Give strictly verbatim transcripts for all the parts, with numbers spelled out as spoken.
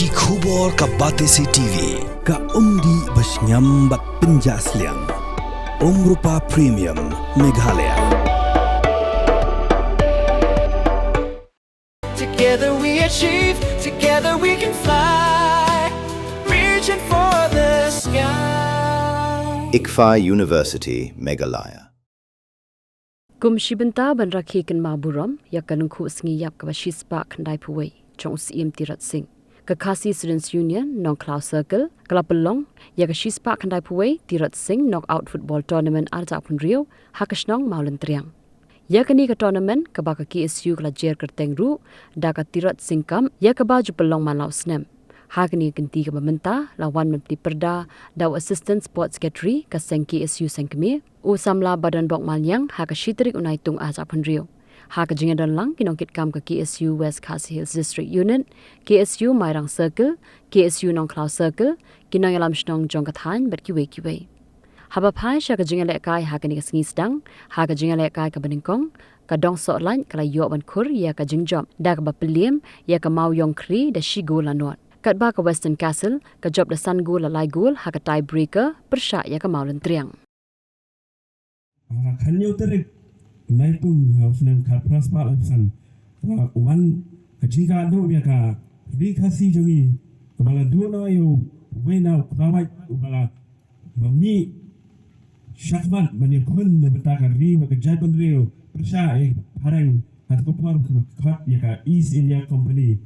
Ki khubor ka Batesi T V, ka umdih ba shngiam bad pynjah sliang. Umrupa Premium, Meghalaya. Together we achieve, together we can fly. Reaching for the sky. ICFAI University, Meghalaya. Kum shi bynta ban rakhe kynmaw burom ïa ka lyngkhuh sngi ïap kaba shispah khyndaiphew wei jong u Syiem Tirot Sing, ka Khasi Students Union Nongkhlaw Circle ka la pynlong ïa ka shispah khyndaiphew wei Tirot Sing Knockout Football Tournament arhajar arphew hynriew ha ka shnong Mawlyntriang. Ïa kane ka tournament kaba ka KSU ka la jer kyrteng ruh da ka Tirot Sing Cup, ïa kaba ju pynlong man la u snem. Ha kane ka kynti kaba mynta la wan ban plie pyrda da u Assistant Sports Secretary ka seng KSU Sengkmie, u samla Badonbok Maliang, ha ka shi tarik u Naitung arhajar arphew hynriew. Ha ka jingïadonlang ki nongkitkam ka KSU West Khasi Hills District Unit, KSU Mairang Circle, KSU Nongkhlaw Circle, ki nongïalam shnong jong ka thaiñ bad kiwei kiwei. Haba phai sha ka jingïalehkai ha kane ka sngi sdang, ha ka jingïalehkai kaba nyngkong, ka Dongsohlait ka la ïoh ban khur ïa ka jingjop da kaba pynliem ïa ka Mawïong Khri da shi gol la nod. Katba ka Western Castle ka jop da san gol la lai gol ha ka tie breaker pyrshah ïa ka Mawlyntriang. Ha ka khathynñiew tarik Naitung ha u snem khatphra spah laiphew san, ka wan ka jingkha duh ïa ka Ri Khasi jong ngi kaba la duh noh ïa uwei na u khlawait uba la ba mih shakhmat ban ïakhun na bynta ka ri bad ka jaitbynriew pyrshah ïa ka phareng ha ka por ba khot ïa ka East India Company.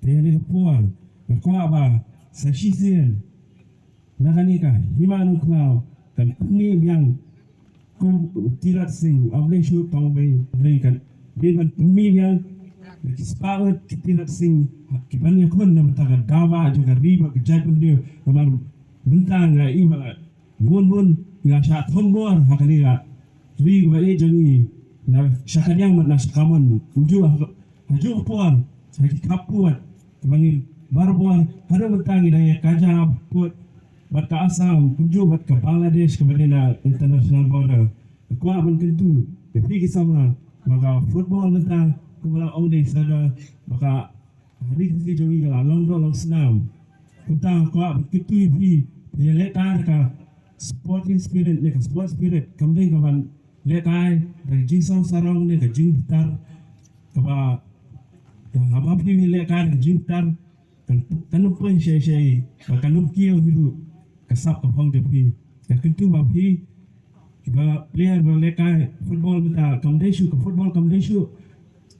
Te ha kane ka por nga kwah ba sa shisien na kane ka hima Nongkhlaw kan pynmih biang kum u Tirot Sing, um dei shuh tang wei, dei kan dei ban pynmih biang da ki spah ngut ki Tirot Sing ki ban ïakhun na bynta ka daw ba jong ka ri bad ka jaitbynriew. Namar mynta nga i ba bun bun nga shah thombor ha kane ka ri kaba ïeit jong ngi, na sha Kadiang bad na sha Kamon, kumjuh ha kajuh ka por ha ki khap pud kiba ngi barabor haduh mynta ngi dang ïa kaja pud bad ka Assam kumjuh bad ka Bangladesh kaba dei na international border. Nga kwah ban kyntu ïa phi ki samla ba ka football mynta kumba la ong dei sa da ba ka Ri Khasi jong ngi ka la long doh long snam. Kumta nga kwah ban kyntu ïa phi, phi ïalehkai da ka sporting spirit ne ka sport spirit, kam dei ka ban lehkai da ka jingsngew sarong ne ka jingbitar. Kaba haba phi lehkai da ka jingbitar kan kan ym poi shai shai bad kan ym kiew hi ruh ka sap ka phong jong phi. Nga kyntu ba phi kiba player ba lehkai football mynta kam dei shuh, ka football kam dei shuh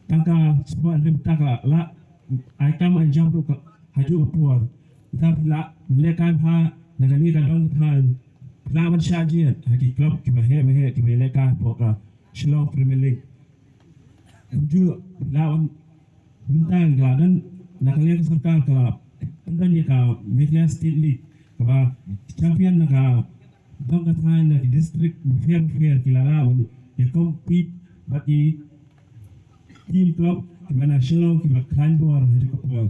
tang ka sport, hynrei mynta ka la ai kam ai jam ruh ha kajuh ka por. Mynta phi lah lehkai bha na kane ka dong ka thaiñ, phi lah ban shah jied ha ki club kiba heh ba heh kiba lehkai hapoh ka Shillong Premier League. Kumjuh phi lah ban, mynta ka la don na ka liang ka sorkar ka la pyndon ïa ka Meghalaya State League kaba champion na ka dong ka thaiñ na ki district bapher bapher ki la lah ban ïa compete bad ki team club kiba na Shillong kiba khlaiñ bor ha kajuh ka por.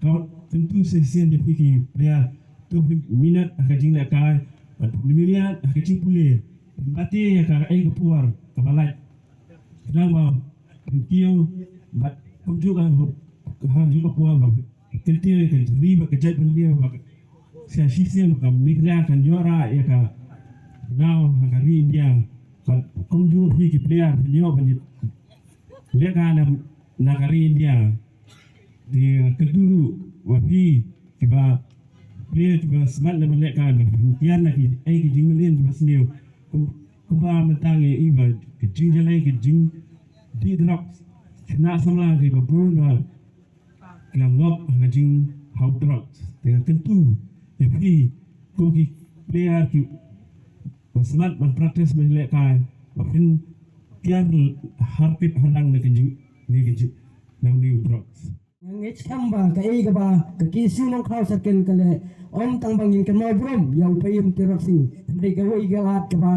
Ka kyntu shisien ïa phi ki player, to phi minot ha ka jinglehkai bad phi minot ha ka jingpule. Phin bati ïa kaei ka por kaba lait. Khnang ba phin kiew bad kumjuh ka ha kajuh ka por ba phin kyntiew ïa ka ri bad ka jaitbynriew ba ka shisien ba ka Meghalaya kan ïoh rah ïa ka naw ha ka ri India. Bad kumjuh phi ki player phin ïoh ban lehkai na na ka ri India. Te nga kyntu ruh ba phi kiba player kiba smat lem ban lehkai ba phin tiar na kiei ki jingmlien kiba sniew. Kum kumba mynta ngi i ba ki jingjlei ki jingdih drugs, khynnah samla kiba bun ba ki la ngop ha ka jinghaw drugs. Te nga kyntu ïa phi kum ki player ki ba smat ban practice ban lehkai ba phin tiar hartip harlang na ka jing na ka jing na ka jing drugs. Nga ngeit skhem ba kaei kaba ka KSU Nongkhlaw Circle ka leh, ym tang ba ngin kynmaw burom ïa u Syiem Tirot Sing, hynrei kawei ka lad kaba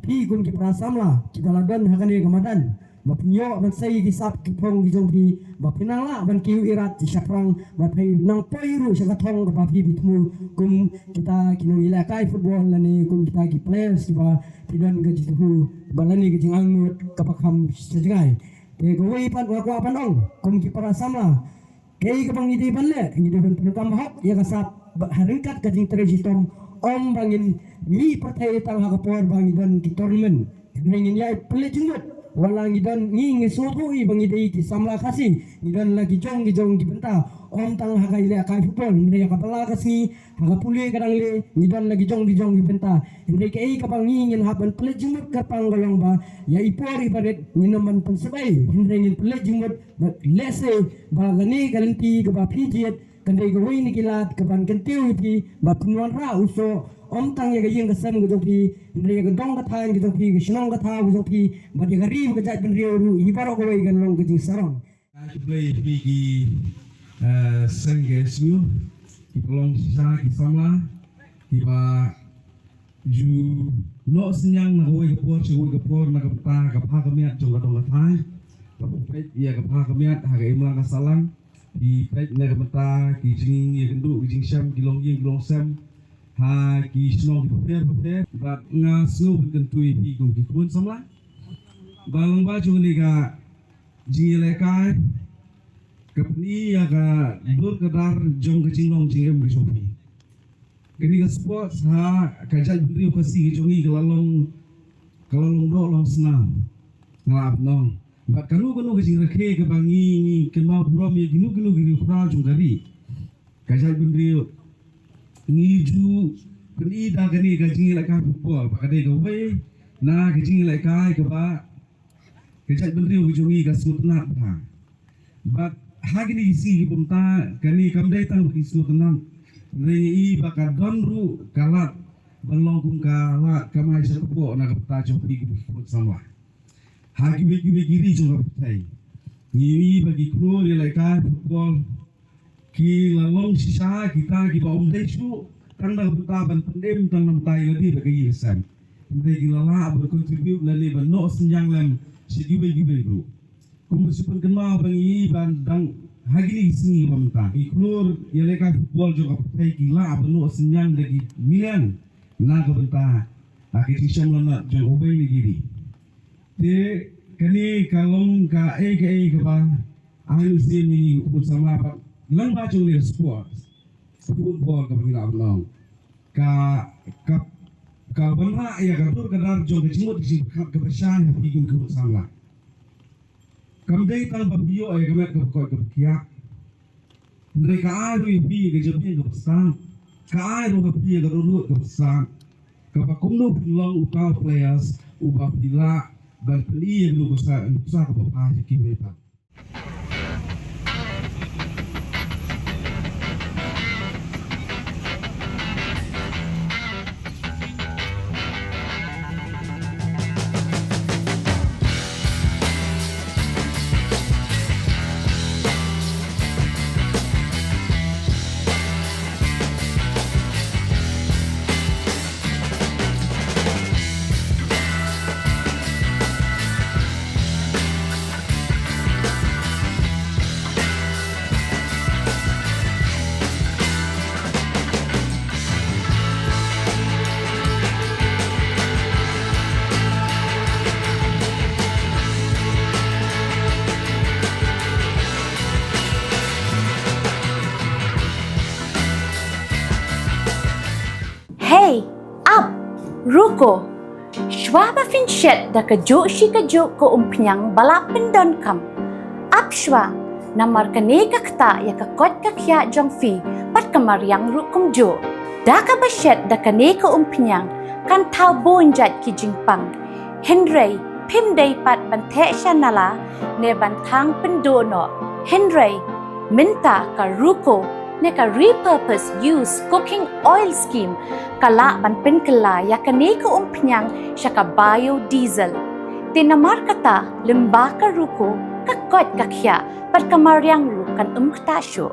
phi kum ki para samla kiba la don ha kane ka madan ba phin ïoh ban sei ki sap ki phong ki jong phi ba phin nang lah ban kiew irat shaphrang ba phin nang poi ruh sha ka thong kaba phi bi thmu kum kita ki nongïalehkai football lane kum kita ki players kiba phi don ka jingthmu ba lane ka jingangnud kaba kham sha jngai. Te kawei pat nga kwah ban ong kum ki para samla Kaei kaba ngi dei ban leh, ngi dei ban pyndonkam hok ïa ka sap ha ryngkat ka jingtrei shitom, ym ba ngin mih pyrthei tang ha ka por ba ngi don ki tournament. Hynrei ngin ïai pynleit jingmut wat la ngi don, ngi, ngi sngewthuh hi ba ngi dei ki samla Khasi, ngi don la ki jong ki jong ki bynta, ym tang ha ka ïalehkai football, hynrei ha ka pla ka sngi, ha ka pule ka dang leh, ngi don la ki jong ki jong ki bynta. Hynrei kaei kaba ngi ngin hap ban pynleit jingmut kyrpang ka long ba ïa i por i barit ngin ym ban pynsep ei, hynrei ngin pynleit jingmut bad lehse ba kane ka lynti kaba phi jied kan dei kawei na ki lad kaban kyntiew ïa phi ba phin wanrah u soh, ym tang ïa ka ïing ka sem ka jong phi, hynrei ïa ka dong ka thaiñ ka jong phi, ka shnong ka thaw ka jong phi, bad ïa ka ri bad ka jaitbynriew ruh, hi baroh kawei kan long ka jingsarong. Ai khublei ïa phi ki, eh, seng K S U, ki paralok shisha, ki samla kiba ju noh synñiang na kawei ka por sha kawei ka por na ka bynta ka bha ka miat jong ka dong ka thaiñ. Ba phi peit ïa ka bha ka miat ha ka imlang ka sahlang, phi peit na ka bynta ki jingïakynduh ki jingshem, ki longïing ki longsem ha ki shnong ki bapher bapher. Bad nga sngew ban kyntu ïa phi kum ki khun samla ba lyngba jong kane ka jingïalehkai ka pyni ïa ka dur ka dar jong ka jinglong jingim ka jong phi. Kane ka sports ha ka jaitbynriew Khasi ka jong ngi ka la long, ka la long doh long snam, nga lah ban ong. Bad kano kano ka jingrakhe kaba ngi, ngi kynmaw burom ïa kino kino ki riewkhraw jong ka ri, ka jaitbynriew, ngi ju pyni da kane ka jingïalehkai football ba ka dei kawei na ka jingïalehkai kaba ka jaitbynriew ka jong ngi ka sngewtynnat bha. Bad ha kine ki sngi ki bynta kane kam dei tang ba ki sngewtynnat, hynrei ngi i ba ka don ruh ka lad ban long kum ka lad kamai sha kpoh na ka bynta jong phi kum ki khun samla ha kiwei kiwei ki ri jong ka pyrthei. Ngi i ba ki klur ïalehkai football ki la long shisha kita kiba ym dei shuh tang da ka bynta ban pynim tang na ka bynta ïa lade bad ka ïing ka sem, hynrei ki la lah ban contribute lane ban noh synñiang lem sha kiwei kiwei ruh. Kumba shu pynkynmaw ba ngi ban dang ha kine ki sngi ba mynta, ki klur ïalehkai football jong ka pyrthei ki lah ban noh synñiang da ki million na ka bynta ha ka jingshem lanot jong uwei na ki ri. Te kane ka long kaei kaei kaba ai mynsiem ïa ngi ki khun samla, bad lyngba jong kane ka sport football kaba ngi lah ban ong, ka, ka, ka wanrah ïa ka dur ka dar jong ka jingmut ka jingpyrkhat kaba shai ha phi kum ki khun samla. Kam dei tang ba phi ïoh ïa ka met kaba koit kaba khiah, hynrei ka ai ruh ïa phi ïa ka jabieng kaba stad, ka ai ruh ha phi ïa ka dohnud kaba stad, kaba kumno phin long uta u players uba phi lah ban pyni ïa ka nuksa, nuksa kaba bha ïa kiwei pat. Hei, ap, ruko. Shuwa ba phin shet da kajuh shi kajuh ka umphniang ba la pyndonkam, ap shuwa, namar kane ka ktah ïa ka koit ka khiah jong phi bad ka mariang ruh kumjuh. Da kaba shet da kane ka umphniang kan thaw bun jait ki jingpang. Hynrei phim dei pat ban theh sha nala ne ban thang pynduh noh. Hynrei mynta ka ruko ne ka repurpose use cooking oil scheme ka lah ban pynkylla ïa kane ka umphniang sha ka biodiesel. Te namar kata lyngba ka ruko ka koit ka khiah bad ka mariang ruh kan ym ktah shuh.